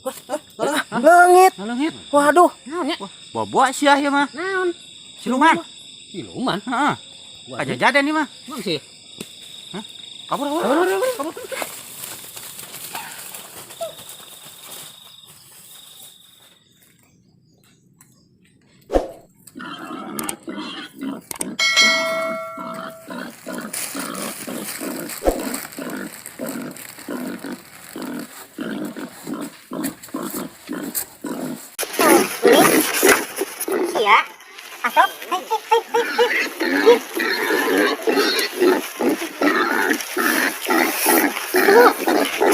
Leungit. Leungit. Waduh. Naon nya? Bawa sia ieu mah. Naon? Siluman. Siluman. Heeh. Kajajadan ieu mah. Naon sih? Kabur, kabur, kabur, kabur. Sia. Asop. Hai, hai, hai, hai, hai. Buru. Buru.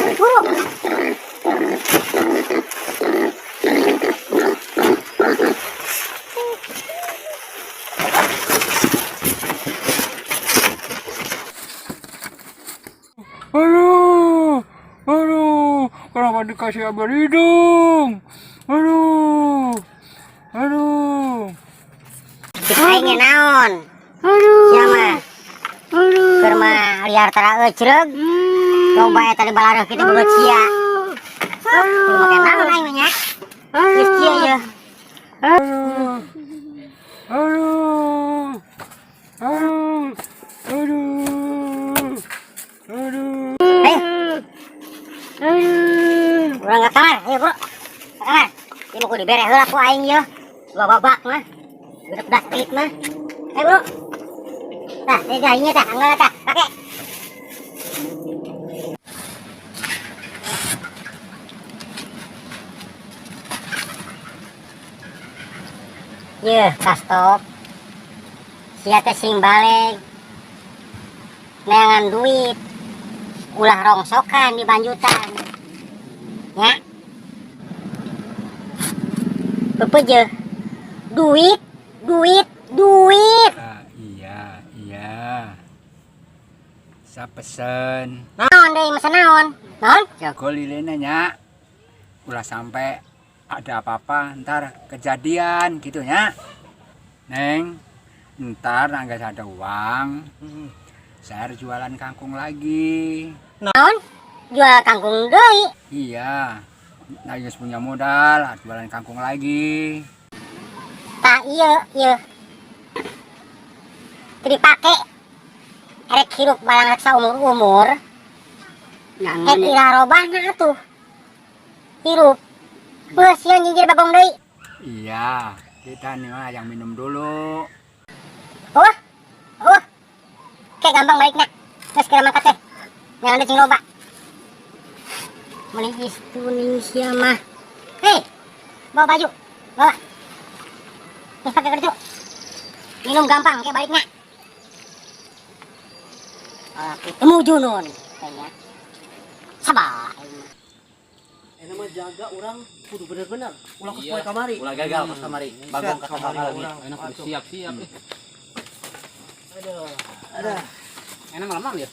Aduh, aduh, kenapa dikasih abal hidung? Aduh, aduh. Cik aing ge naon? Sia mah. Keur mah liar tara eucreug. Loba eta di balareuh kitu beungeut sia. Sok, kudu make naon aing mah nya. Geus kieu yeuh. Aduh, aduh, aduh, aduh, aduh. Ayo. Urang ka kamar, ayo bro. Ka kamar. Ieu mah kudu dibere heula ku aing yeuh. Dua babak mah. 16 menit mah. Ayo bro. Tah, ini jahinya tah, anggal tah, pake. Yeuh, kastop. Sia teh sing baleg. Neangan duit. Ulah rongsokan di banjutan. Ya. Pepeje. Duit, duit, duit. Ah, iya, iya. Saya pesen. Naon deui mesen naon? Naon? Jago lilinnya nya. Ulah sampai ada apa-apa ntar kejadian gitu nya. Neng, ntar nggak ada uang, saya harus jualan kangkung lagi. Naon? Jual kangkung deui. Iya, nah geus punya modal, harus jualan kangkung lagi. Tah ieu, ieu. Teu dipake. Erek hirup balang rek saumur-umur. Nyangon. Rek ira robahna atuh. Hirup. Geus sieun nyinjir bagong deui. Iya, kita nih mah yang minum dulu. Oh. Oh. Kayak gampang baliknya. Geus kira mangkat teh. Jangan ada cing loba. Mending istuning sia mah. Hei, bawa baju. Bawa. Terus pakai kerja. Minum gampang kayak baliknya. Aku temu junun kayaknya. Sabar. Enak mah jaga orang kudu bener-bener. Ulah kos Iya. poe kamari. Ulah gagal kos kamari. Bagong Set, ka kamari lagi. urang. Enak kudu siap-siap. Aduh. Aduh. Enak malam naon ya?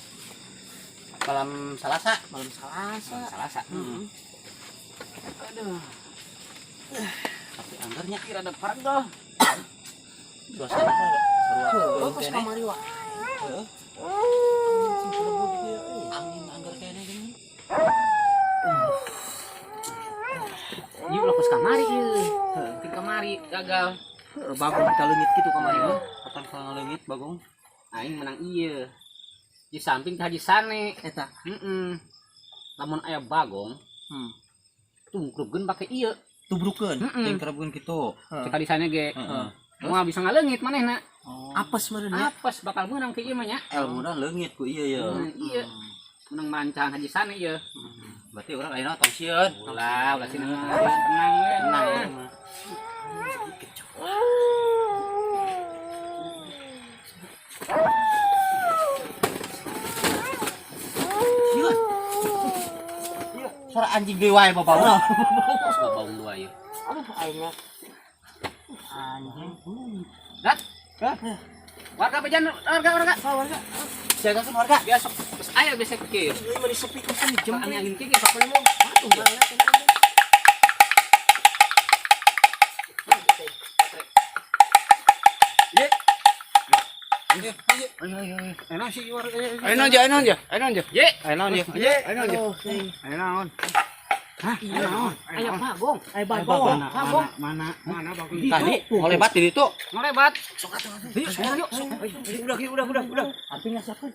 Malam Selasa. Malam Selasa. Malam Selasa. Aduh. Tapi anggarnya Kira ada pargo. suasana mah seru. Oh, kos kamari wa. Angin anggar kayaknya gini. Ieu ulah kos kamari ieu. Ti kamari gagal. Bagong kita leungit kitu kamari mah. Kapan kalau leungit bagong? Aing menang ieu. Di samping teh Haji Sane. Eta. Heeh. Lamun aya bagong, tungkrupkeun pake ieu. Tubrukeun, Heeh. tingkrepkeun kitu. Cek Haji Sane ge. Heeh. Moal bisa ngaleungit manehna. Oh. Apes meureun nya. Apes bakal meunang ke ieu mah nya. Elmuna leungit ku ieu ya. Iya. Menang mancan Haji Sane ieu. Berarti urang ayeuna tong sieun. Ulah, ulah sieun. Tenang we. Tenang. Iya, suara anjing deui wae babaung. Babaung dua ieu. Aduh aing mah. Anjing. Dat. Warga bejan, warga, warga. Warga. Siagakeun warga. Biasa geus aya biasa kieu. Ieu mah disepi pisan di Jemput jemput. angin kieu sok ngomong. Atuh ya. Ayo sih warga. Ayo naon, ayo naon, ayo naon. Ye. Ayo naon, Ye. ayo naon. Ayo naon. Hah? Naon? Aya bagong. Aya bagong. Bagong. Mana? Mana bagong? Tadi ngolebat di ditu. Ngolebat. Yuk, yuk. Udah, udah, udah, udah. Tapi nggak siapkan.